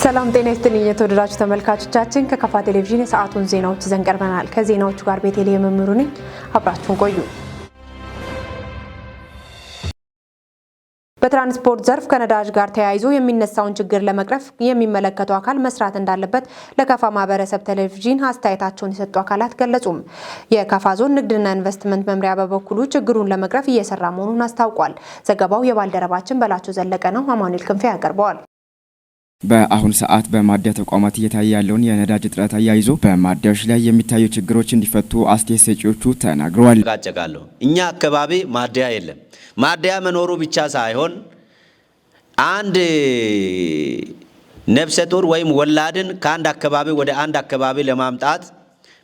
ሰላም ጤና ይስጥልኝ የተወደዳችሁ ተመልካቾቻችን፣ ከከፋ ቴሌቪዥን የሰዓቱን ዜናዎች ይዘን ቀርበናል። ከዜናዎቹ ጋር ቤተልሔም መምሩ ነኝ። አብራችሁን ቆዩ። በትራንስፖርት ዘርፍ ከነዳጅ ጋር ተያይዞ የሚነሳውን ችግር ለመቅረፍ የሚመለከተው አካል መስራት እንዳለበት ለከፋ ማህበረሰብ ቴሌቪዥን አስተያየታቸውን የሰጡ አካላት ገለጹም። የከፋ ዞን ንግድና ኢንቨስትመንት መምሪያ በበኩሉ ችግሩን ለመቅረፍ እየሰራ መሆኑን አስታውቋል። ዘገባው የባልደረባችን በላቸው ዘለቀ ነው። አማኑኤል ክንፌ ያቀርበዋል። በአሁን ሰዓት በማደያ ተቋማት እየታየ ያለውን የነዳጅ እጥረት አያይዞ በማደያዎች ላይ የሚታዩ ችግሮች እንዲፈቱ አስተያየት ሰጪዎቹ ተናግረዋል። ጨቃጨቃለሁ። እኛ አካባቢ ማደያ የለም። ማደያ መኖሩ ብቻ ሳይሆን አንድ ነፍሰ ጡር ወይም ወላድን ከአንድ አካባቢ ወደ አንድ አካባቢ ለማምጣት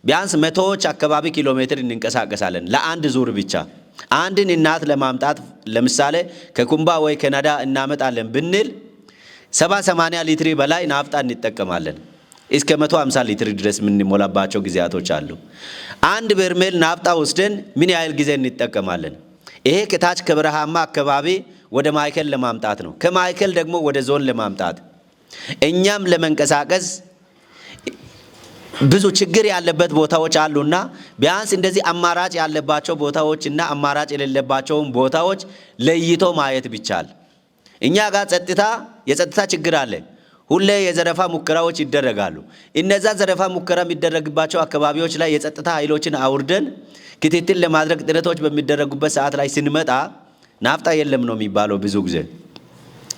ቢያንስ መቶዎች አካባቢ ኪሎ ሜትር እንንቀሳቀሳለን ለአንድ ዙር ብቻ። አንድን እናት ለማምጣት ለምሳሌ ከኩምባ ወይ ከነዳ እናመጣለን ብንል 70 80 ሊትር በላይ ናፍጣ እንጠቀማለን። እስከ 150 ሊትር ድረስ የምንሞላባቸው ጊዜያቶች አሉ። አንድ በርሜል ናፍጣ ወስደን ምን ያህል ጊዜ እንጠቀማለን? ይሄ ከታች ከበረሃማ አካባቢ ወደ ማዕከል ለማምጣት ነው። ከማዕከል ደግሞ ወደ ዞን ለማምጣት እኛም ለመንቀሳቀስ ብዙ ችግር ያለበት ቦታዎች አሉና ቢያንስ እንደዚህ አማራጭ ያለባቸው ቦታዎች እና አማራጭ የሌለባቸውን ቦታዎች ለይቶ ማየት ቢቻል። እኛ ጋር የጸጥታ ችግር አለ። ሁሌ የዘረፋ ሙከራዎች ይደረጋሉ። እነዛ ዘረፋ ሙከራ የሚደረግባቸው አካባቢዎች ላይ የጸጥታ ኃይሎችን አውርደን ክትትል ለማድረግ ጥረቶች በሚደረጉበት ሰዓት ላይ ስንመጣ ናፍጣ የለም ነው የሚባለው ብዙ ጊዜ።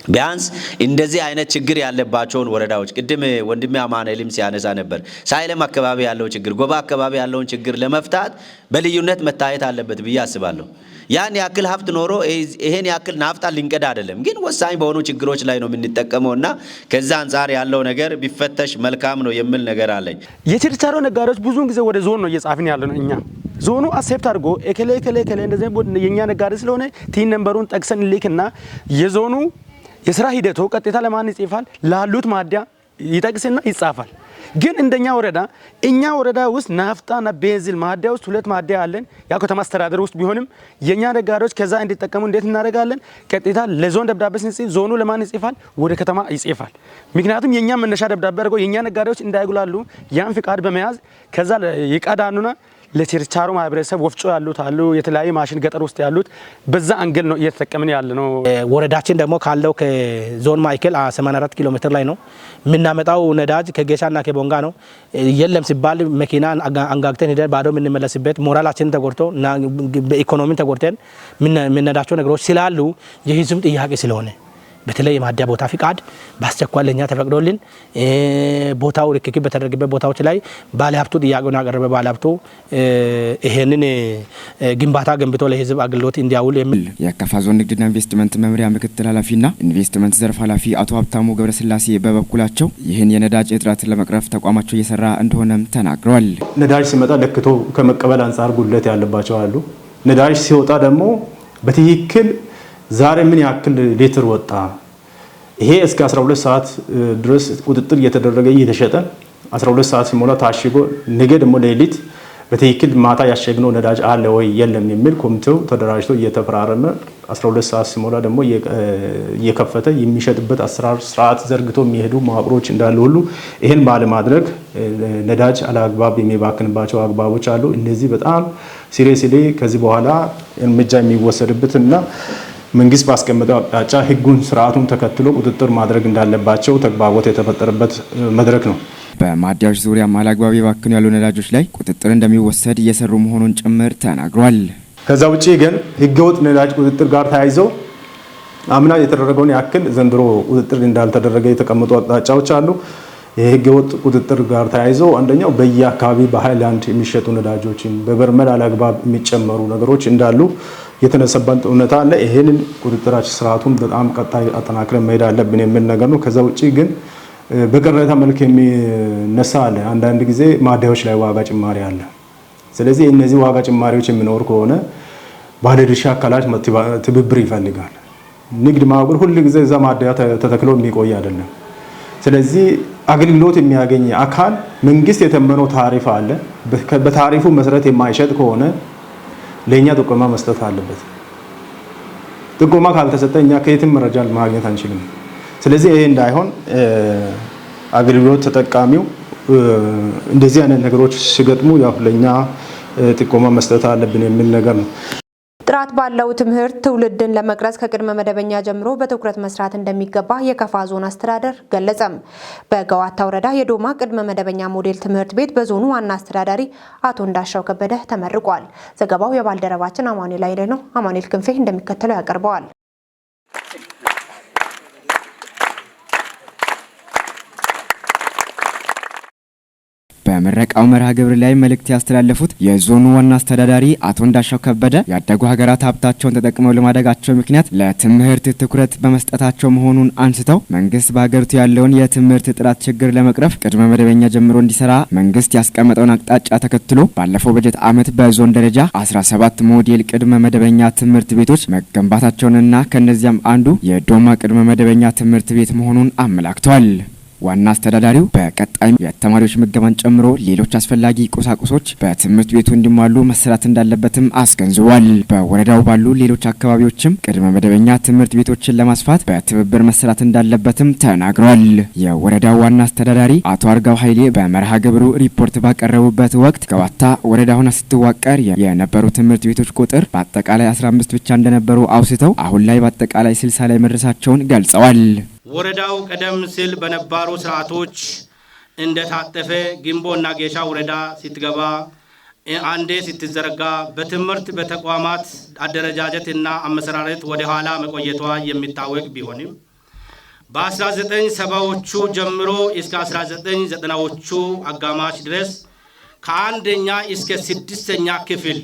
ቢያንስ እንደዚህ አይነት ችግር ያለባቸውን ወረዳዎች ቅድም ወንድሜ አማኑኤልም ሲያነሳ ነበር። ሳይለም አካባቢ ያለው ችግር፣ ጎባ አካባቢ ያለውን ችግር ለመፍታት በልዩነት መታየት አለበት ብዬ አስባለሁ። ያን ያክል ሀብት ኖሮ ይሄን ያክል ናፍጣ ሊንቀዳ አይደለም፣ ግን ወሳኝ በሆኑ ችግሮች ላይ ነው የምንጠቀመው እና ከዛ አንጻር ያለው ነገር ቢፈተሽ መልካም ነው የሚል ነገር አለኝ። የችርቻሮ ነጋዴዎች ብዙውን ጊዜ ወደ ዞን ነው እየጻፍን ያለ ነው። እኛ ዞኑ accept አድርጎ እከሌ እከሌ እከሌ እንደዚህ የኛ ነጋዴ ስለሆነ TIN number ኡን ጠቅሰን ልክና የዞኑ የስራ ሂደቱ ቀጥታ ለማን ይጽፋል? ላሉት ማደያ ይጠቅስና ይጻፋል። ግን እንደኛ ወረዳ እኛ ወረዳ ውስጥ ናፍጣና ቤንዚን ማደያ ውስጥ ሁለት ማደያ አለን። ያ ከተማ አስተዳደር ውስጥ ቢሆንም የኛ ነጋዴዎች ከዛ እንዲጠቀሙ እንዴት እናደርጋለን? ቀጥታ ለዞን ደብዳቤ ስንጽፍ ዞኑ ለማን ይጽፋል? ወደ ከተማ ይጽፋል። ምክንያቱም የኛ መነሻ ደብዳቤ አድርገው የኛ ነጋዴዎች እንዳይጉላሉ ያን ፍቃድ በመያዝ ከዛ ይቀዳኑና ለችርቻሮ ማህበረሰብ ወፍጮ ያሉት አሉ፣ የተለያዩ ማሽን ገጠር ውስጥ ያሉት በዛ angle ነው እየተጠቀምን ያለ ነው። ወረዳችን ደግሞ ካለው ከዞን ማዕከል 84 ኪሎ ሜትር ላይ ነው የምናመጣው ነዳጅ ከጌሻና ከቦንጋ ነው። የለም ሲባል መኪና አንጋግተን ሄደን ባዶ የምንመለስበት ሞራላችንን ተጎድቶ በኢኮኖሚ ተጎድተን የምንነዳቸው ነገሮች ስላሉ የህዝብ ጥያቄ ስለሆነ በተለይ የማደያ ቦታ ፍቃድ በአስቸኳይ ለኛ ተፈቅዶልን ቦታው ርክክብ በተደረገበት ቦታዎች ላይ ባለሀብቱ ጥያቄውን ያቀረበ ባለሀብቱ ይሄንን ግንባታ ገንብቶ ለህዝብ አገልግሎት እንዲያውል የሚል የከፋ ዞን ንግድና ኢንቨስትመንት መምሪያ ምክትል ኃላፊና ኢንቨስትመንት ዘርፍ ኃላፊ አቶ ሀብታሙ ገብረስላሴ በበኩላቸው ይህን የነዳጅ እጥረት ለመቅረፍ ተቋማቸው እየሰራ እንደሆነም ተናግረዋል። ነዳጅ ሲመጣ ለክቶ ከመቀበል አንጻር ጉድለት ያለባቸው አሉ። ነዳጅ ሲወጣ ደግሞ በትክክል ዛሬ ምን ያክል ሊትር ወጣ፣ ይሄ እስከ 12 ሰዓት ድረስ ቁጥጥር እየተደረገ እየተሸጠ 12 ሰዓት ሲሞላ ታሽጎ ነገ ደግሞ ሌሊት በትክክል ማታ ያሸግነው ነዳጅ አለ ወይ የለም የሚል ኮሚቴው ተደራጅቶ እየተፈራረመ 12 ሰዓት ሲሞላ ደግሞ እየከፈተ የሚሸጥበት አሰራር ስርዓት ዘርግቶ የሚሄዱ መዋቅሮች እንዳሉ ሁሉ ይህን ባለማድረግ ነዳጅ አላግባብ የሚባክንባቸው አግባቦች አሉ። እነዚህ በጣም seriously ከዚህ በኋላ እርምጃ የሚወሰድበት እና መንግስት ባስቀመጠው አቅጣጫ ህጉን ስርዓቱን ተከትሎ ቁጥጥር ማድረግ እንዳለባቸው ተግባቦት የተፈጠረበት መድረክ ነው። በማደያዎች ዙሪያ አላግባብ የባከኑ ያሉ ነዳጆች ላይ ቁጥጥር እንደሚወሰድ እየሰሩ መሆኑን ጭምር ተናግሯል። ከዛ ውጪ ግን ህገወጥ ነዳጅ ቁጥጥር ጋር ተያይዞ አምና የተደረገውን ያክል ዘንድሮ ቁጥጥር እንዳልተደረገ የተቀመጡ አቅጣጫዎች አሉ። የህገወጥ ቁጥጥር ጋር ተያይዞ አንደኛው በየአካባቢ በሃይላንድ የሚሸጡ ነዳጆችን በበርመል አላግባብ የሚጨመሩ ነገሮች እንዳሉ የተነሳበት እውነታ አለ። ይሄንን ቁጥጥራችን ስርዓቱን በጣም ቀጣይ አጠናክረን መሄድ አለብን የሚል ነገር ነው። ከዛ ውጪ ግን በቅሬታ መልክ የሚነሳ አለ። አንዳንድ ጊዜ ማደያዎች ላይ ዋጋ ጭማሪ አለ። ስለዚህ እነዚህ ዋጋ ጭማሪዎች የሚኖር ከሆነ ባለድርሻ አካላት ትብብር ይፈልጋል። ንግድ ማህበር ሁል ጊዜ እዛ ማደያ ተተክሎ የሚቆይ አይደለም። ስለዚህ አገልግሎት የሚያገኝ አካል መንግስት የተመነው ታሪፍ አለ። በታሪፉ መሰረት የማይሸጥ ከሆነ ለእኛ ጥቆማ መስጠት አለበት። ጥቆማ ካልተሰጠ እኛ ከየትም መረጃ ማግኘት አንችልም። ስለዚህ ይሄ እንዳይሆን አገልግሎት ተጠቃሚው እንደዚህ አይነት ነገሮች ሲገጥሙ ያው ለኛ ጥቆማ መስጠት አለብን የሚል ነገር ነው። ጥራት ባለው ትምህርት ትውልድን ለመቅረጽ ከቅድመ መደበኛ ጀምሮ በትኩረት መስራት እንደሚገባ የከፋ ዞን አስተዳደር ገለጸም። በገዋታ ወረዳ የዶማ ቅድመ መደበኛ ሞዴል ትምህርት ቤት በዞኑ ዋና አስተዳዳሪ አቶ እንዳሻው ከበደ ተመርቋል። ዘገባው የባልደረባችን አማኑኤል አይለ ነው። አማኑኤል ክንፌ እንደሚከተለው ያቀርበዋል። በምረቃው መርሃ ግብር ላይ መልእክት ያስተላለፉት የዞኑ ዋና አስተዳዳሪ አቶ እንዳሻው ከበደ ያደጉ ሀገራት ሀብታቸውን ተጠቅመው ለማደጋቸው ምክንያት ለትምህርት ትኩረት በመስጠታቸው መሆኑን አንስተው መንግስት በሀገሪቱ ያለውን የትምህርት ጥራት ችግር ለመቅረፍ ቅድመ መደበኛ ጀምሮ እንዲሰራ መንግስት ያስቀመጠውን አቅጣጫ ተከትሎ ባለፈው በጀት ዓመት በዞን ደረጃ 17 ሞዴል ቅድመ መደበኛ ትምህርት ቤቶች መገንባታቸውንና ከእነዚያም አንዱ የዶማ ቅድመ መደበኛ ትምህርት ቤት መሆኑን አመላክተዋል። ዋና አስተዳዳሪው በቀጣይ የተማሪዎች ምገባን ጨምሮ ሌሎች አስፈላጊ ቁሳቁሶች በትምህርት ቤቱ እንዲሟሉ መሰራት እንዳለበትም አስገንዝቧል። በወረዳው ባሉ ሌሎች አካባቢዎችም ቅድመ መደበኛ ትምህርት ቤቶችን ለማስፋት በትብብር መሰራት እንዳለበትም ተናግሯል። የወረዳው ዋና አስተዳዳሪ አቶ አርጋው ኃይሌ በመርሃ ግብሩ ሪፖርት ባቀረቡበት ወቅት ገዋታ ወረዳ ሆና ስትዋቀር የነበሩ ትምህርት ቤቶች ቁጥር በአጠቃላይ 15 ብቻ እንደነበሩ አውስተው አሁን ላይ በአጠቃላይ 60 ላይ መድረሳቸውን ገልጸዋል። ወረዳው ቀደም ሲል በነባሩ ስርዓቶች እንደታጠፈ ግንቦና ጌሻ ወረዳ ስትገባ አንዴ ስትዘረጋ በትምህርት በተቋማት አደረጃጀት እና አመሰራረት ወደ ኋላ መቆየቷ የሚታወቅ ቢሆንም በ1970ዎቹ ጀምሮ እስከ 1990ዎቹ አጋማሽ ድረስ ከአንደኛ እስከ ስድስተኛ ክፍል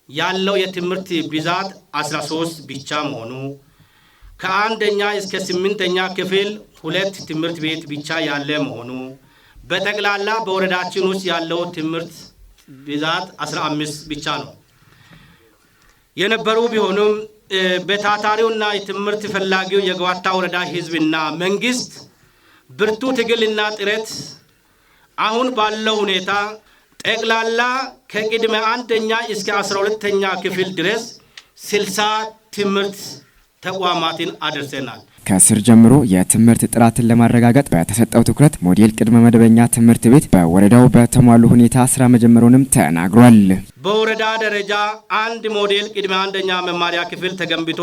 ያለው የትምህርት ብዛት 13 ብቻ መሆኑ፣ ከአንደኛ እስከ ስምንተኛ ክፍል ሁለት ትምህርት ቤት ብቻ ያለ መሆኑ፣ በጠቅላላ በወረዳችን ውስጥ ያለው ትምህርት ብዛት 15 ብቻ ነው የነበሩ ቢሆኑም በታታሪውና የትምህርት ፈላጊው የገዋታ ወረዳ ሕዝብና መንግስት ብርቱ ትግልና ጥረት አሁን ባለው ሁኔታ ጠቅላላ ከቅድመ አንደኛ እስከ 12ተኛ ክፍል ድረስ 60 ትምህርት ተቋማትን አድርሰናል። ከስር ጀምሮ የትምህርት ጥራትን ለማረጋገጥ በተሰጠው ትኩረት ሞዴል ቅድመ መደበኛ ትምህርት ቤት በወረዳው በተሟሉ ሁኔታ ስራ መጀመሩንም ተናግሯል። በወረዳ ደረጃ አንድ ሞዴል ቅድመ አንደኛ መማሪያ ክፍል ተገንብቶ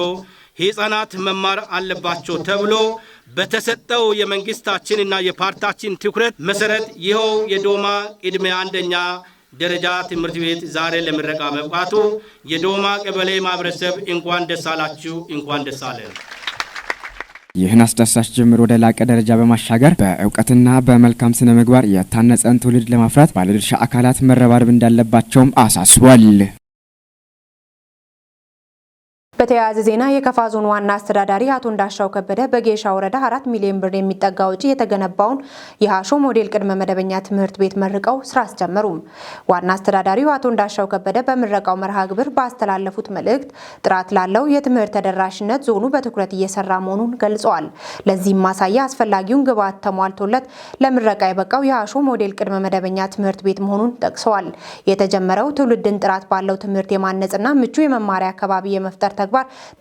ህጻናት መማር አለባቸው ተብሎ በተሰጠው የመንግስታችን እና የፓርታችን ትኩረት መሰረት ይኸው የዶማ ቅድመ አንደኛ ደረጃ ትምህርት ቤት ዛሬ ለምረቃ መብቃቱ የዶማ ቀበሌ ማህበረሰብ እንኳን ደስ አላችሁ፣ እንኳን ደስ አለን። ይህን አስደሳች ጅምር ወደ ላቀ ደረጃ በማሻገር በእውቀትና በመልካም ስነ ምግባር የታነጸን ትውልድ ለማፍራት ባለድርሻ አካላት መረባረብ እንዳለባቸውም አሳስቧል። በተያያዘ ዜና የከፋ ዞን ዋና አስተዳዳሪ አቶ እንዳሻው ከበደ በጌሻ ወረዳ 4 ሚሊዮን ብር የሚጠጋ ወጪ የተገነባውን የሃሾ ሞዴል ቅድመ መደበኛ ትምህርት ቤት መርቀው ስራ አስጀመሩም። ዋና አስተዳዳሪው አቶ እንዳሻው ከበደ በምረቃው መርሃ ግብር ባስተላለፉት መልእክት ጥራት ላለው የትምህርት ተደራሽነት ዞኑ በትኩረት እየሰራ መሆኑን ገልጸዋል። ለዚህም ማሳያ አስፈላጊውን ግብዓት ተሟልቶለት ለምረቃ የበቃው የሃሾ ሞዴል ቅድመ መደበኛ ትምህርት ቤት መሆኑን ጠቅሰዋል። የተጀመረው ትውልድን ጥራት ባለው ትምህርት የማነጽና ምቹ የመማሪያ አካባቢ የመፍጠር ተግባር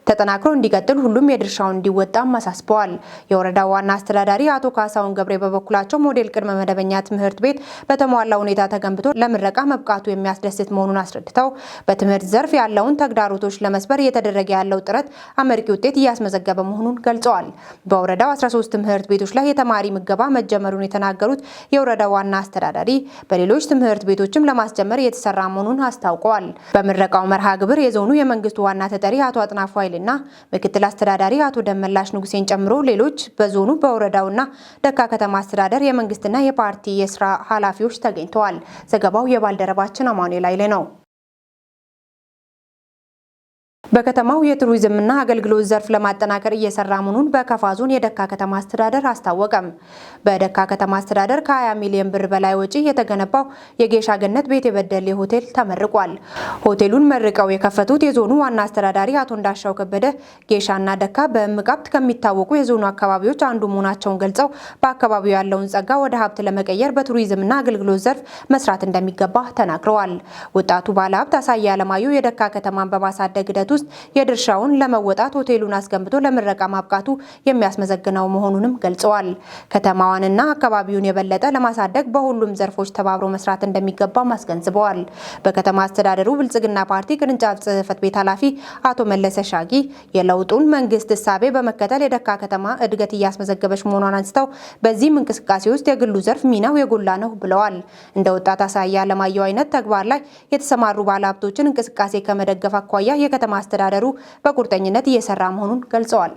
ተጠናክሮ እንዲቀጥል ሁሉም የድርሻውን እንዲወጣም አሳስበዋል። የወረዳው ዋና አስተዳዳሪ አቶ ካሳሁን ገብሬ በበኩላቸው ሞዴል ቅድመ መደበኛ ትምህርት ቤት በተሟላ ሁኔታ ተገንብቶ ለምረቃ መብቃቱ የሚያስደስት መሆኑን አስረድተው በትምህርት ዘርፍ ያለውን ተግዳሮቶች ለመስበር እየተደረገ ያለው ጥረት አመርቂ ውጤት እያስመዘገበ መሆኑን ገልጸዋል። በወረዳው 13 ትምህርት ቤቶች ላይ የተማሪ ምገባ መጀመሩን የተናገሩት የወረዳው ዋና አስተዳዳሪ በሌሎች ትምህርት ቤቶችም ለማስጀመር እየተሰራ መሆኑን አስታውቀዋል። በምረቃው መርሃ ግብር የዞኑ የመንግስቱ ዋና ተጠሪ አቶ አጥናፉ ኃይልና ምክትል አስተዳዳሪ አቶ ደመላሽ ንጉሴን ጨምሮ ሌሎች በዞኑ በወረዳውና ደካ ከተማ አስተዳደር የመንግስትና የፓርቲ የስራ ኃላፊዎች ተገኝተዋል። ዘገባው የባልደረባችን አማኑኤል ኃይሌ ነው። በከተማው የቱሪዝምና አገልግሎት ዘርፍ ለማጠናከር እየሰራ መሆኑን በከፋ ዞን የደካ ከተማ አስተዳደር አስታወቀም። በደካ ከተማ አስተዳደር ከ20 ሚሊዮን ብር በላይ ወጪ የተገነባው የጌሻ ገነት ቤት የበደሌ ሆቴል ተመርቋል። ሆቴሉን መርቀው የከፈቱት የዞኑ ዋና አስተዳዳሪ አቶ እንዳሻው ከበደ ጌሻና ደካ በእምቅ ሀብት ከሚታወቁ የዞኑ አካባቢዎች አንዱ መሆናቸውን ገልጸው በአካባቢው ያለውን ጸጋ ወደ ሀብት ለመቀየር በቱሪዝምና አገልግሎት ዘርፍ መስራት እንደሚገባ ተናግረዋል። ወጣቱ ባለሀብት አሳየ አለማየሁ የደካ ከተማን በማሳደግ ሂደት ውስጥ የድርሻውን ለመወጣት ሆቴሉን አስገንብቶ ለምረቃ ማብቃቱ የሚያስመሰግነው መሆኑንም ገልጸዋል። ከተማዋንና አካባቢውን የበለጠ ለማሳደግ በሁሉም ዘርፎች ተባብሮ መስራት እንደሚገባም አስገንዝበዋል። በከተማ አስተዳደሩ ብልጽግና ፓርቲ ቅርንጫፍ ጽህፈት ቤት ኃላፊ አቶ መለሰ ሻጊ የለውጡን መንግስት እሳቤ በመከተል የደካ ከተማ እድገት እያስመዘገበች መሆኗን አንስተው በዚህም እንቅስቃሴ ውስጥ የግሉ ዘርፍ ሚናው የጎላ ነው ብለዋል። እንደ ወጣት አሳያ አለማየሁ አይነት ተግባር ላይ የተሰማሩ ባለሀብቶችን እንቅስቃሴ ከመደገፍ አኳያ የከተማ አስተዳደሩ በቁርጠኝነት እየሰራ መሆኑን ገልጸዋል።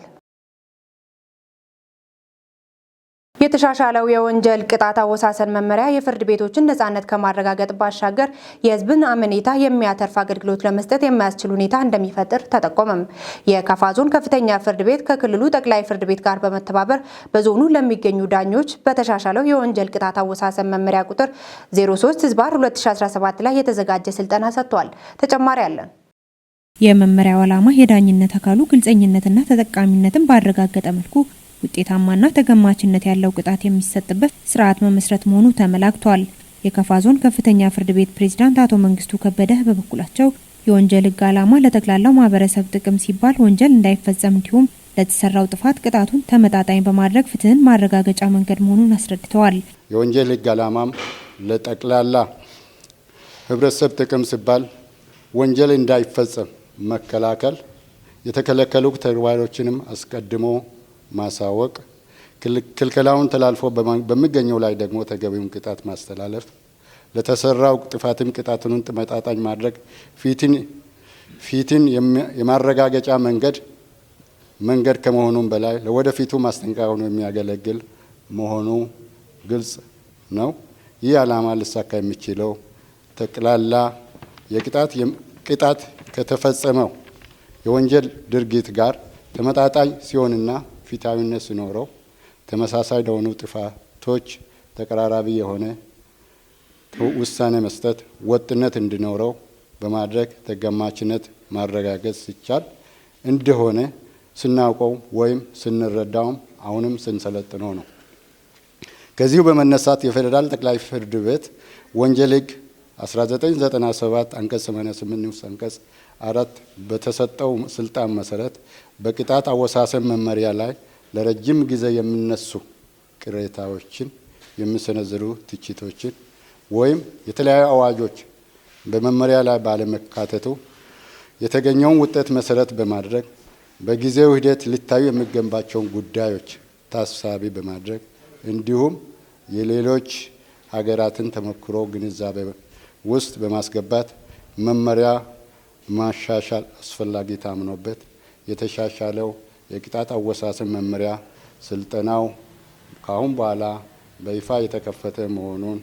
የተሻሻለው የወንጀል ቅጣት አወሳሰን መመሪያ የፍርድ ቤቶችን ነጻነት ከማረጋገጥ ባሻገር የሕዝብን አመኔታ የሚያተርፍ አገልግሎት ለመስጠት የሚያስችል ሁኔታ እንደሚፈጥር ተጠቆመም። የካፋ ዞን ከፍተኛ ፍርድ ቤት ከክልሉ ጠቅላይ ፍርድ ቤት ጋር በመተባበር በዞኑ ለሚገኙ ዳኞች በተሻሻለው የወንጀል ቅጣት አወሳሰን መመሪያ ቁጥር 03/2017 ላይ የተዘጋጀ ስልጠና ሰጥቷል። ተጨማሪ አለን። የመመሪያው ዓላማ የዳኝነት አካሉ ግልጸኝነትና ተጠቃሚነትን ባረጋገጠ መልኩ ውጤታማና ተገማችነት ያለው ቅጣት የሚሰጥበት ስርዓት መመስረት መሆኑ ተመላክቷል። የካፋ ዞን ከፍተኛ ፍርድ ቤት ፕሬዝዳንት አቶ መንግስቱ ከበደ በበኩላቸው የወንጀል ሕግ ዓላማ ለጠቅላላው ማህበረሰብ ጥቅም ሲባል ወንጀል እንዳይፈጸም እንዲሁም ለተሰራው ጥፋት ቅጣቱን ተመጣጣኝ በማድረግ ፍትህን ማረጋገጫ መንገድ መሆኑን አስረድተዋል። የወንጀል ሕግ ዓላማም ለጠቅላላ ህብረተሰብ ጥቅም ሲባል ወንጀል እንዳይፈጸም መከላከል፣ የተከለከሉ ተግባሮችንም አስቀድሞ ማሳወቅ፣ ክልከላውን ተላልፎ በሚገኘው ላይ ደግሞ ተገቢውን ቅጣት ማስተላለፍ፣ ለተሰራው ጥፋትም ቅጣቱን ተመጣጣኝ ማድረግ፣ ፊትን የማረጋገጫ መንገድ ከመሆኑም በላይ ለወደፊቱ ማስጠንቀቂያ ሆኖ የሚያገለግል መሆኑ ግልጽ ነው። ይህ ዓላማ ሊሳካ የሚችለው ጠቅላላ የቅጣት ቅጣት ከተፈጸመው የወንጀል ድርጊት ጋር ተመጣጣኝ ሲሆንና ፍትሃዊነት ሲኖረው፣ ተመሳሳይ ለሆኑ ጥፋቶች ተቀራራቢ የሆነ ውሳኔ መስጠት፣ ወጥነት እንዲኖረው በማድረግ ተገማችነት ማረጋገጥ ሲቻል እንደሆነ ስናውቀው ወይም ስንረዳውም አሁንም ስንሰለጥነው ነው። ከዚሁ በመነሳት የፌዴራል ጠቅላይ ፍርድ ቤት ወንጀል ሕግ 1997 አንቀጽ 88 ንዑስ አንቀጽ 4 በተሰጠው ስልጣን መሰረት በቅጣት አወሳሰን መመሪያ ላይ ለረጅም ጊዜ የሚነሱ ቅሬታዎችን፣ የሚሰነዘሩ ትችቶችን ወይም የተለያዩ አዋጆች በመመሪያ ላይ ባለመካተቱ የተገኘውን ውጤት መሰረት በማድረግ፣ በጊዜው ሂደት ሊታዩ የሚገባቸውን ጉዳዮች ታሳቢ በማድረግ፣ እንዲሁም የሌሎች ሀገራትን ተሞክሮ ግንዛቤ ውስጥ በማስገባት መመሪያ ማሻሻል አስፈላጊ ታምኖበት የተሻሻለው የቅጣት አወሳሰን መመሪያ ስልጠናው ከአሁን በኋላ በይፋ የተከፈተ መሆኑን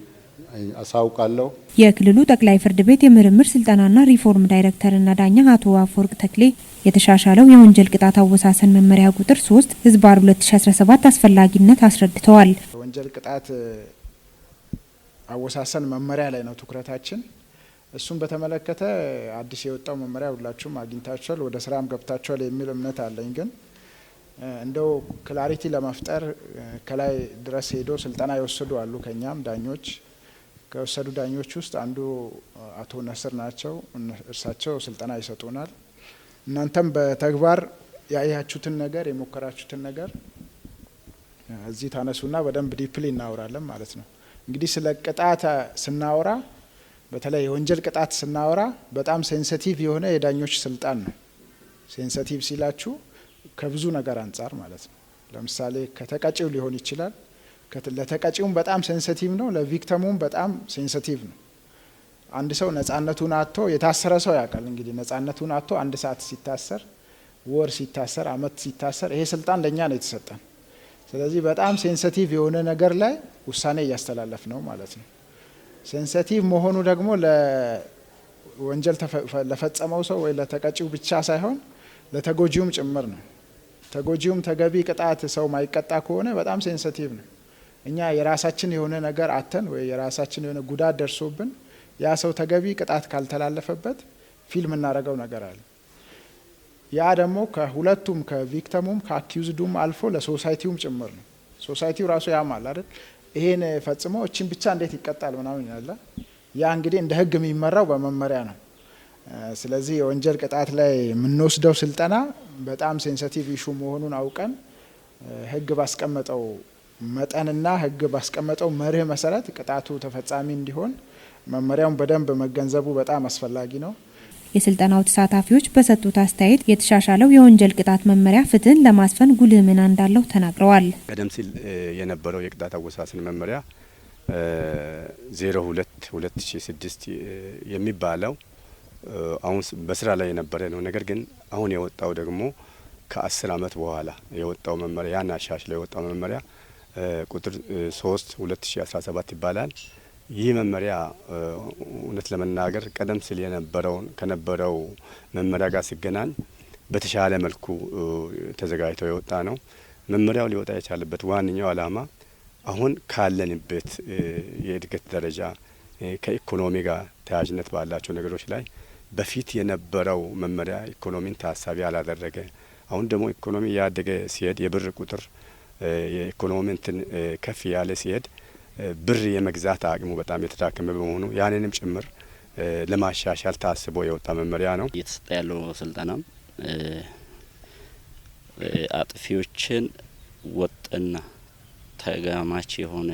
አሳውቃለሁ። የክልሉ ጠቅላይ ፍርድ ቤት የምርምር ስልጠናና ሪፎርም ዳይሬክተርና ዳኛ አቶ አፈወርቅ ተክሌ የተሻሻለው የወንጀል ቅጣት አወሳሰን መመሪያ ቁጥር 3/2017 አስፈላጊነት አስረድተዋል። ወንጀል ቅጣት አወሳሰን መመሪያ ላይ ነው ትኩረታችን። እሱን በተመለከተ አዲስ የወጣው መመሪያ ሁላችሁም አግኝታችኋል፣ ወደ ስራም ገብታችኋል የሚል እምነት አለኝ። ግን እንደው clarity ለመፍጠር ከላይ ድረስ ሄዶ ስልጠና የወሰዱ አሉ። ከኛም ዳኞች ከወሰዱ ዳኞች ውስጥ አንዱ አቶ ነስር ናቸው። እርሳቸው ስልጠና ይሰጡናል። እናንተም በተግባር ያያችሁትን ነገር፣ የሞከራችሁትን ነገር እዚህ ታነሱና በደንብ deeply እናወራለን ማለት ነው። እንግዲህ ስለ ቅጣት ስናወራ፣ በተለይ የወንጀል ቅጣት ስናወራ በጣም sensitive የሆነ የዳኞች ስልጣን ነው። Sensitive ሲላችሁ ከብዙ ነገር አንጻር ማለት ነው። ለምሳሌ ከተቀጪው ሊሆን ይችላል። ለተቀጪውም በጣም sensitive ነው፣ ለ victim ኡም በጣም sensitive ነው። አንድ ሰው ነጻነቱን አጥቶ የታሰረ ሰው ያውቃል። እንግዲህ ነጻነቱን አጥቶ አንድ ሰዓት ሲታሰር፣ ወር ሲታሰር፣ አመት ሲታሰር ይሄ ስልጣን ለእኛ ነው የተሰጠን። ስለዚህ በጣም sensitive የሆነ ነገር ላይ ውሳኔ እያስተላለፍን ነው ማለት ነው። Sensitive መሆኑ ደግሞ ለወንጀል ለፈጸመው ሰው ወይ ለተቀጪው ብቻ ሳይሆን ለተጎጂውም ጭምር ነው። ተጎጂውም ተገቢ ቅጣት ሰው ማይቀጣ ከሆነ በጣም sensitive ነው። እኛ የራሳችን የሆነ ነገር አጥተን ወይ የራሳችን የሆነ ጉዳት ደርሶብን ያ ሰው ተገቢ ቅጣት ካልተላለፈበት feel የምናደርገው ነገር አለ። ያ ደግሞ ከሁለቱም ከቪክተሙም ከአኪውዝዱም አልፎ ለ society ውም ጭምር ነው። Society ው ራሱ ያማል አይደል? ይሄን ፈጽሞ እችን ብቻ እንዴት ይቀጣል ምናምን ይላል። ያ እንግዲህ እንደ ህግ የሚመራው በመመሪያ ነው። ስለዚህ የወንጀል ቅጣት ላይ የምንወስደው ስልጠና በጣም sensitive issue መሆኑን አውቀን ሕግ ባስቀመጠው መጠንና ሕግ ባስቀመጠው መርህ መሰረት ቅጣቱ ተፈጻሚ እንዲሆን መመሪያውን በደንብ መገንዘቡ በጣም አስፈላጊ ነው። የስልጠናው ተሳታፊዎች በሰጡት አስተያየት የተሻሻለው የወንጀል ቅጣት መመሪያ ፍትህን ለማስፈን ጉልህ ሚና እንዳለው ተናግረዋል። ቀደም ሲል የነበረው የቅጣት አወሳሰን መመሪያ 02/2006 የሚባለው አሁን በስራ ላይ የነበረ ነው። ነገር ግን አሁን የወጣው ደግሞ ከ10 ዓመት በኋላ የወጣው መመሪያ ያን አሻሽሎ የወጣው መመሪያ ቁጥር 3/2017 ይባላል። ይህ መመሪያ እውነት ለመናገር ቀደም ሲል የነበረውን ከነበረው መመሪያ ጋር ሲገናኝ በተሻለ መልኩ ተዘጋጅቶ የወጣ ነው። መመሪያው ሊወጣ የቻለበት ዋነኛው ዓላማ አሁን ካለንበት የእድገት ደረጃ ከኢኮኖሚ ጋር ተያያዥነት ባላቸው ነገሮች ላይ በፊት የነበረው መመሪያ ኢኮኖሚን ታሳቢ ያላደረገ፣ አሁን ደግሞ ኢኮኖሚ እያደገ ሲሄድ፣ የብር ቁጥር የኢኮኖሚ እንትን ከፍ ያለ ሲሄድ ብር የመግዛት አቅሙ በጣም የተዳከመ በመሆኑ ያንንም ጭምር ለማሻሻል ታስቦ የወጣ መመሪያ ነው። እየተሰጠ ያለው ስልጠናም አጥፊዎችን ወጥና ተጋማች የሆነ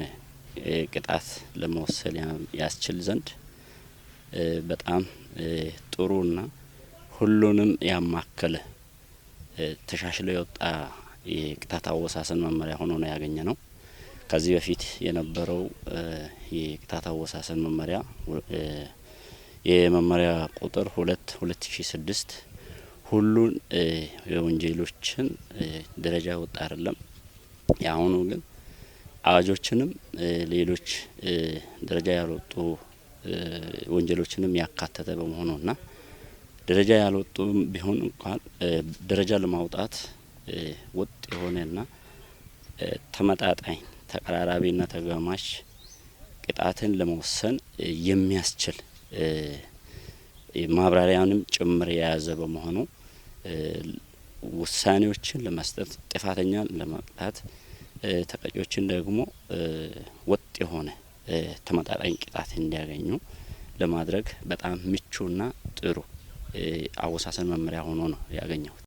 ቅጣት ለመወሰን ያስችል ዘንድ በጣም ጥሩና ሁሉንም ያማከለ ተሻሽሎ የወጣ የቅጣት አወሳሰን መመሪያ ሆኖ ነው ያገኘነው። ከዚህ በፊት የነበረው የቅጣት አወሳሰን መመሪያ የመመሪያ ቁጥር 2/2006 ሁሉን የወንጀሎችን ደረጃ ወጣ አይደለም። ያሁኑ ግን አዋጆችንም ሌሎች ደረጃ ያልወጡ ወንጀሎችንም ያካተተ በመሆኑና ደረጃ ያልወጡ ቢሆን እንኳን ደረጃ ለማውጣት ወጥ የሆነና ተመጣጣኝ ተቀራራቢና ተጋማሽ ቅጣትን ለመወሰን የሚያስችል ማብራሪያንም ጭምር የያዘ በመሆኑ ውሳኔዎችን ለመስጠት፣ ጥፋተኛን ለመቅጣት፣ ተቀጪዎችን ደግሞ ወጥ የሆነ ተመጣጣኝ ቅጣት እንዲያገኙ ለማድረግ በጣም ምቹና ጥሩ አወሳሰን መመሪያ ሆኖ ነው ያገኘሁት።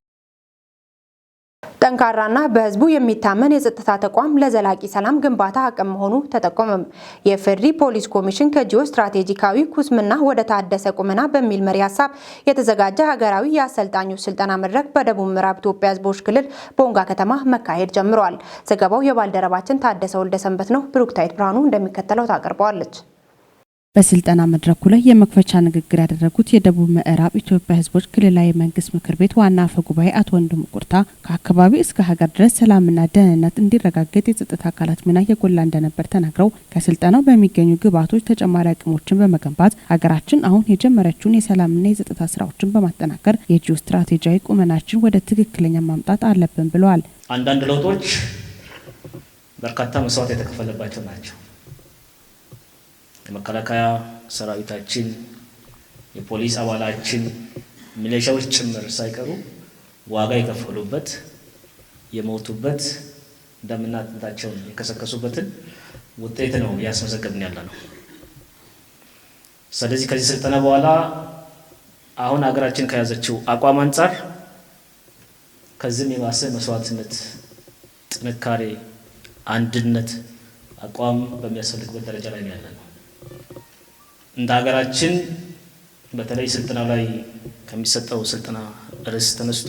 ጠንካራና በሕዝቡ የሚታመን የጸጥታ ተቋም ለዘላቂ ሰላም ግንባታ አቅም መሆኑ ተጠቆመም። የኢፌዴሪ ፖሊስ ኮሚሽን ከጂኦ ስትራቴጂካዊ ኩስምና ወደ ታደሰ ቁመና በሚል መሪ ሀሳብ የተዘጋጀ ሀገራዊ የአሰልጣኞች ስልጠና መድረክ በደቡብ ምዕራብ ኢትዮጵያ ሕዝቦች ክልል ቦንጋ ከተማ መካሄድ ጀምሯል። ዘገባው የባልደረባችን ታደሰ ወልደሰንበት ነው። ብሩክታይት ብርሃኑ እንደሚከተለው ታቀርበዋለች። በስልጠና መድረኩ ላይ የመክፈቻ ንግግር ያደረጉት የደቡብ ምዕራብ ኢትዮጵያ ሕዝቦች ክልላዊ መንግስት ምክር ቤት ዋና አፈ ጉባኤ አቶ ወንድሙ ቁርታ ከአካባቢ እስከ ሀገር ድረስ ሰላምና ደህንነት እንዲረጋገጥ የጸጥታ አካላት ሚና የጎላ እንደነበር ተናግረው ከስልጠናው በሚገኙ ግብዓቶች ተጨማሪ አቅሞችን በመገንባት ሀገራችን አሁን የጀመረችውን የሰላምና የጸጥታ ስራዎችን በማጠናከር የጂኦ ስትራቴጂያዊ ቁመናችን ወደ ትክክለኛ ማምጣት አለብን ብለዋል። አንዳንድ ለውጦች በርካታ መስዋዕት የተከፈለባቸው ናቸው። የመከላከያ ሰራዊታችን፣ የፖሊስ አባላችን፣ ሚሊሻዎች ጭምር ሳይቀሩ ዋጋ የከፈሉበት፣ የሞቱበት፣ ደምና አጥንታቸውን የከሰከሱበትን ውጤት ነው እያስመዘገብን ያለ ነው። ስለዚህ ከዚህ ስልጠና በኋላ አሁን ሀገራችን ከያዘችው አቋም አንጻር ከዚህም የባሰ መስዋዕትነት፣ ጥንካሬ፣ አንድነት፣ አቋም በሚያስፈልግበት ደረጃ ላይ ነው ያለ ነው። እንደ ሀገራችን በተለይ ስልጠና ላይ ከሚሰጠው ስልጠና ርዕስ ተነስቶ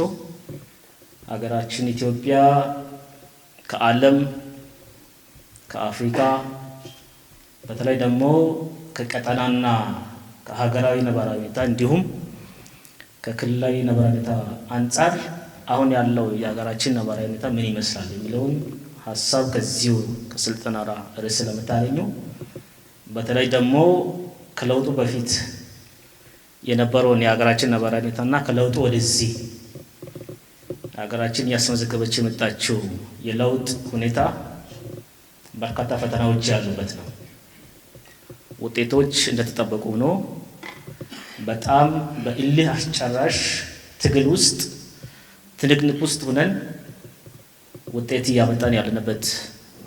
ሀገራችን ኢትዮጵያ ከዓለም፣ ከአፍሪካ፣ በተለይ ደግሞ ከቀጠናና ከሀገራዊ ነባራዊ ሁኔታ እንዲሁም ከክልላዊ ነባራዊ ሁኔታ አንጻር አሁን ያለው የሀገራችን ነባራዊ ሁኔታ ምን ይመስላል የሚለውን ሀሳብ ከዚሁ ከስልጠና ርዕስ ስለምታገኙ በተለይ ደግሞ ከለውጡ በፊት የነበረውን የሀገራችን ነባራዊ ሁኔታና ከለውጡ ወደዚህ ሀገራችን እያስመዘገበች የመጣችው የለውጥ ሁኔታ በርካታ ፈተናዎች ያሉበት ነው። ውጤቶች እንደተጠበቁ ሆኖ በጣም በእልህ አስጨራሽ ትግል ውስጥ፣ ትንቅንቅ ውስጥ ሆነን ውጤት እያመጣን ያለንበት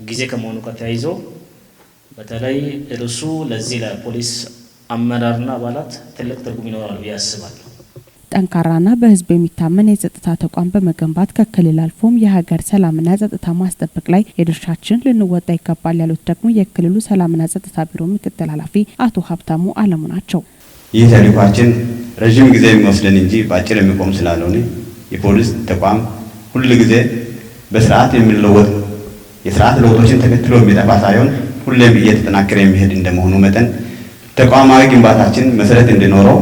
ጊዜ ከመሆኑ ጋር ተያይዞ በተለይ እርሱ ለዚህ ለፖሊስ አመራርና አባላት ትልቅ ትርጉም ይኖራል ብዬ አስባለሁ። ጠንካራና በሕዝብ የሚታመን የጸጥታ ተቋም በመገንባት ከክልል አልፎም የሀገር ሰላምና ጸጥታ ማስጠበቅ ላይ የድርሻችን ልንወጣ ይገባል ያሉት ደግሞ የክልሉ ሰላምና ጸጥታ ቢሮ ምክትል ኃላፊ አቶ ሀብታሙ አለሙ ናቸው። ይህ ተልዕኳችን ረዥም ጊዜ የሚወስደን እንጂ በአጭር የሚቆም ስላልሆነ፣ የፖሊስ ተቋም ሁል ጊዜ በስርዓት የሚለወጥ፣ የስርዓት ለውጦችን ተከትሎ የሚጠፋ ሳይሆን ሁሌም እየተጠናከረ የሚሄድ እንደመሆኑ መጠን፣ ተቋማዊ ግንባታችን መሰረት እንዲኖረው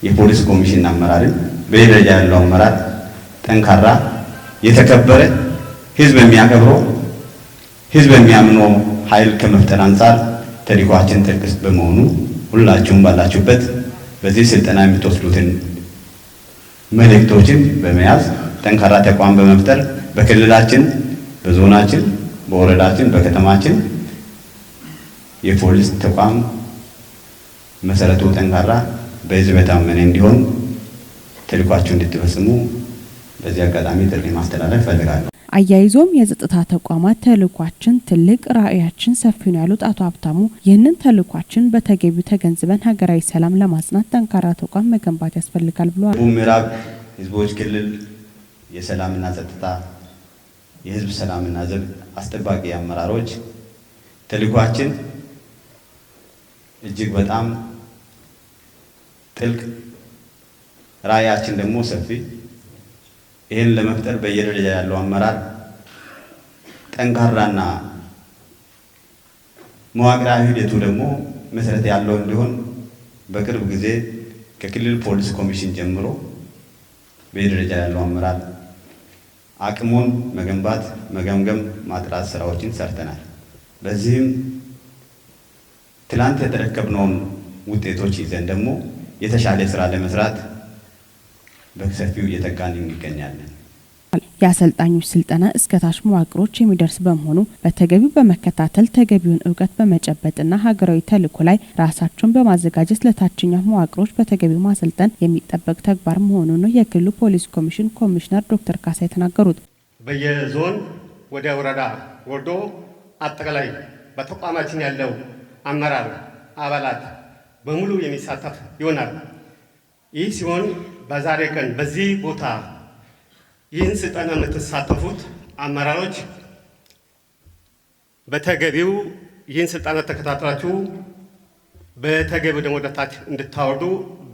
የፖሊስ ኮሚሽን አመራርን በየደረጃ ያለው አመራር ጠንካራ፣ የተከበረ፣ ህዝብ የሚያከብረው፣ ህዝብ የሚያምነው ኃይል ከመፍጠር አንጻር ተልዕኳችን ጥልቅ በመሆኑ፣ ሁላችሁም ባላችሁበት በዚህ ስልጠና የምትወስዱትን መልእክቶችን በመያዝ ጠንካራ ተቋም በመፍጠር በክልላችን፣ በዞናችን፣ በወረዳችን፣ በከተማችን የፖሊስ ተቋም መሰረቱ ጠንካራ፣ በህዝብ የታመነ እንዲሆን ተልዕኳችሁን እንድትፈጽሙ በዚህ አጋጣሚ ጥሪ ማስተላለፍ እፈልጋለሁ። አያይዞም የጸጥታ ተቋማት ተልዕኳችን ትልቅ፣ ራዕያችን ሰፊ ነው ያሉት አቶ ሀብታሙ፣ ይህንን ተልዕኳችን በተገቢው ተገንዝበን ሀገራዊ ሰላም ለማጽናት ጠንካራ ተቋም መገንባት ያስፈልጋል ብለዋል። ደቡብ ምዕራብ ህዝቦች ክልል የሰላምና ጸጥታ፣ የህዝብ ሰላምና ዘብ አስጠባቂ አመራሮች ተልዕኳችን እጅግ በጣም ጥልቅ፣ ራዕያችን ደግሞ ሰፊ፣ ይህን ለመፍጠር በየደረጃ ያለው አመራር ጠንካራና መዋቅራዊ ሂደቱ ደግሞ መሰረት ያለው እንዲሆን በቅርብ ጊዜ ከክልል ፖሊስ ኮሚሽን ጀምሮ በየደረጃ ያለው አመራር አቅሙን መገንባት፣ መገምገም፣ ማጥራት ስራዎችን ሰርተናል። በዚህም ትላንት የተረከብነውን ውጤቶች ይዘን ደግሞ የተሻለ ስራ ለመስራት በሰፊው እየተጋን እንገኛለን። የአሰልጣኞች ስልጠና እስከ ታች መዋቅሮች የሚደርስ በመሆኑ በተገቢው በመከታተል፣ ተገቢውን እውቀት በመጨበጥና ሀገራዊ ተልዕኮ ላይ ራሳቸውን በማዘጋጀት ለታችኛው መዋቅሮች በተገቢው ማሰልጠን የሚጠበቅ ተግባር መሆኑን ነው የክልሉ ፖሊስ ኮሚሽን ኮሚሽነር ዶክተር ካሳ የተናገሩት። በየዞን ወደ ወረዳ ወርዶ አጠቃላይ በተቋማችን ያለው አመራር አባላት በሙሉ የሚሳተፍ ይሆናል። ይህ ሲሆን በዛሬ ቀን በዚህ ቦታ ይህን ስልጠና የምትሳተፉት አመራሮች በተገቢው ይህን ስልጠና ተከታትላችሁ በተገቢው ደግሞ ወደታች እንድታወርዱ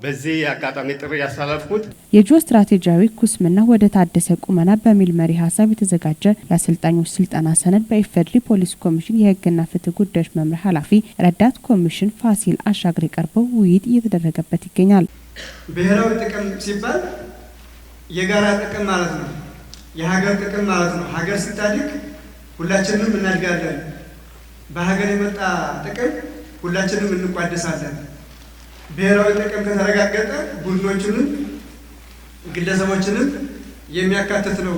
በዚህ አጋጣሚ ጥሪ ያስተላለፍኩት። የጂኦ ስትራቴጂያዊ ኩስምና ወደ ታደሰ ቁመና በሚል መሪ ሀሳብ የተዘጋጀ የአሰልጣኞች ስልጠና ሰነድ በኢፌዴሪ ፖሊስ ኮሚሽን የሕግና ፍትህ ጉዳዮች መምሪያ ኃላፊ ረዳት ኮሚሽን ፋሲል አሻግሬ ቀርበው ውይይት እየተደረገበት ይገኛል። ብሔራዊ ጥቅም ሲባል የጋራ ጥቅም ማለት ነው። የሀገር ጥቅም ማለት ነው። ሀገር ስታድግ ሁላችንም እናድጋለን። በሀገር የመጣ ጥቅም ሁላችንም እንቋደሳለን። ብሔራዊ ጥቅም ከተረጋገጠ ቡድኖችንም ግለሰቦችንም የሚያካትት ነው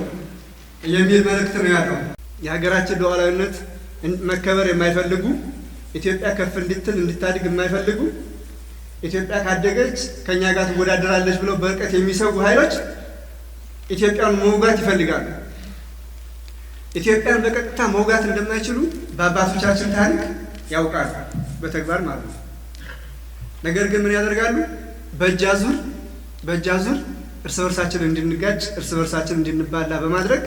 የሚል መልእክት ነው ያለው። የሀገራችን ሉዓላዊነት መከበር የማይፈልጉ፣ ኢትዮጵያ ከፍ እንድትል እንድታድግ የማይፈልጉ፣ ኢትዮጵያ ካደገች ከእኛ ጋር ትወዳደራለች ብለው በርቀት የሚሰጉ ኃይሎች ኢትዮጵያን መውጋት ይፈልጋሉ። ኢትዮጵያን በቀጥታ መውጋት እንደማይችሉ በአባቶቻችን ታሪክ ያውቃሉ፣ በተግባር ማለት ነው። ነገር ግን ምን ያደርጋሉ? በእጅ አዙር እርስ በርሳችን እንድንጋጭ፣ እርስ በርሳችን እንድንባላ በማድረግ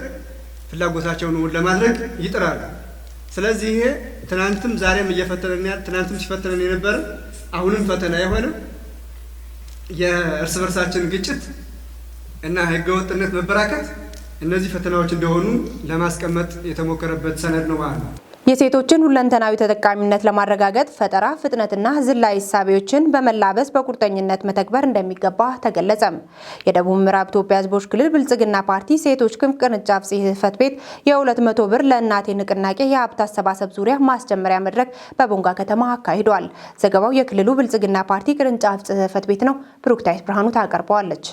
ፍላጎታቸውን እውን ለማድረግ ይጥራሉ። ስለዚህ ይሄ ትናንትም ዛሬም እየፈተነን ያለ፣ ትናንትም ሲፈተነን የነበረ፣ አሁንም ፈተና የሆነ የእርስ በርሳችን ግጭት እና ህገወጥነት መበራከት እነዚህ ፈተናዎች እንደሆኑ ለማስቀመጥ የተሞከረበት ሰነድ ነው ማለት ነው። የሴቶችን ሁለንተናዊ ተጠቃሚነት ለማረጋገጥ ፈጠራ፣ ፍጥነትና ዝላይ እሳቤዎችን በመላበስ በቁርጠኝነት መተግበር እንደሚገባ ተገለጸም። የደቡብ ምዕራብ ኢትዮጵያ ሕዝቦች ክልል ብልጽግና ፓርቲ ሴቶች ክንፍ ቅርንጫፍ ጽሕፈት ቤት የ200 ብር ለእናቴ ንቅናቄ የሀብት አሰባሰብ ዙሪያ ማስጀመሪያ መድረክ በቦንጋ ከተማ አካሂዷል። ዘገባው የክልሉ ብልጽግና ፓርቲ ቅርንጫፍ ጽሕፈት ቤት ነው። ብሩክታይት ብርሃኑ ታቀርበዋለች።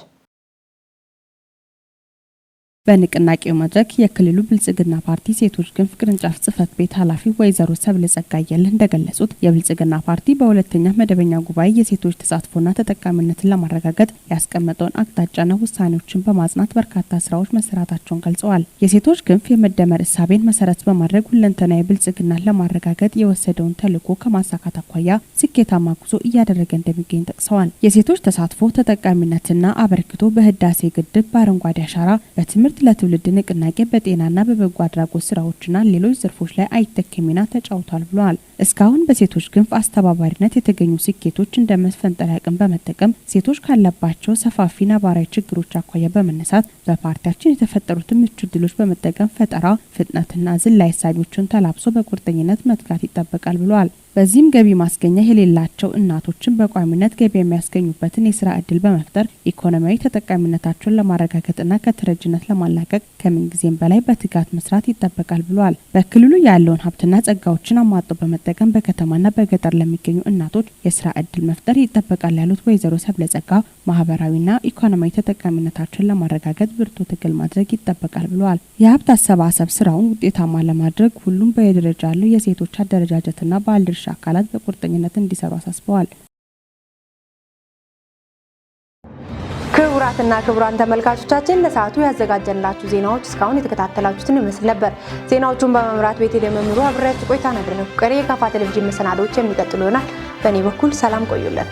በንቅናቄው መድረክ የክልሉ ብልጽግና ፓርቲ ሴቶች ክንፍ ቅርንጫፍ ጽህፈት ቤት ኃላፊ ወይዘሮ ሰብለ ጸጋየል እንደገለጹት፣ የብልጽግና ፓርቲ በሁለተኛ መደበኛ ጉባኤ የሴቶች ተሳትፎና ተጠቃሚነትን ለማረጋገጥ ያስቀመጠውን አቅጣጫና ውሳኔዎችን በማጽናት በርካታ ስራዎች መሰራታቸውን ገልጸዋል። የሴቶች ክንፍ የመደመር እሳቤን መሰረት በማድረግ ሁለንተናዊ ብልጽግናን ለማረጋገጥ የወሰደውን ተልዕኮ ከማሳካት አኳያ ስኬታማ ጉዞ እያደረገ እንደሚገኝ ጠቅሰዋል። የሴቶች ተሳትፎ፣ ተጠቃሚነትና አበርክቶ በህዳሴ ግድብ፣ በአረንጓዴ አሻራ፣ በትምህርት ለትውልድ ንቅናቄ፣ በጤናና በበጎ አድራጎት ስራዎችና ሌሎች ዘርፎች ላይ አይተኬ ሚና ተጫውቷል ብለዋል። እስካሁን በሴቶች ክንፍ አስተባባሪነት የተገኙ ስኬቶች እንደ መስፈንጠሪያ አቅም በመጠቀም ሴቶች ካለባቸው ሰፋፊ ነባራዊ ችግሮች አኳያ በመነሳት በፓርቲያችን የተፈጠሩትን ምቹ እድሎች በመጠቀም ፈጠራ፣ ፍጥነትና ዝላይ እሳቤዎችን ተላብሶ በቁርጠኝነት መትጋት ይጠበቃል ብለዋል። በዚህም ገቢ ማስገኛ የሌላቸው እናቶችን በቋሚነት ገቢ የሚያስገኙበትን የስራ እድል በመፍጠር ኢኮኖሚያዊ ተጠቃሚነታቸውን ለማረጋገጥና ከተረጅነት ለማላቀቅ ከምንጊዜም በላይ በትጋት መስራት ይጠበቃል ብለዋል። በክልሉ ያለውን ሀብትና ጸጋዎችን አሟጦ በመጠቀም በከተማና በገጠር ለሚገኙ እናቶች የስራ እድል መፍጠር ይጠበቃል ያሉት ወይዘሮ ሰብለ ጸጋ፣ ማህበራዊና ኢኮኖሚያዊ ተጠቃሚነታቸውን ለማረጋገጥ ብርቱ ትግል ማድረግ ይጠበቃል ብለዋል። የሀብት አሰባሰብ ስራውን ውጤታማ ለማድረግ ሁሉም በየደረጃ ያለው የሴቶች አደረጃጀትና ባለድርሻ አካላት በቁርጠኝነት እንዲሰሩ አሳስበዋል። ክቡራትና ክቡራን ተመልካቾቻችን፣ ለሰዓቱ ያዘጋጀንላችሁ ዜናዎች እስካሁን የተከታተላችሁትን ይመስል ነበር። ዜናዎቹን በመምራት ቤተልሔም መምሩ አብሬያችሁ ቆይታ ነበርኩ። ቀሪ የካፋ ቴሌቪዥን መሰናዶዎች የሚቀጥሉ ይሆናል። በእኔ በኩል ሰላም ቆዩልን።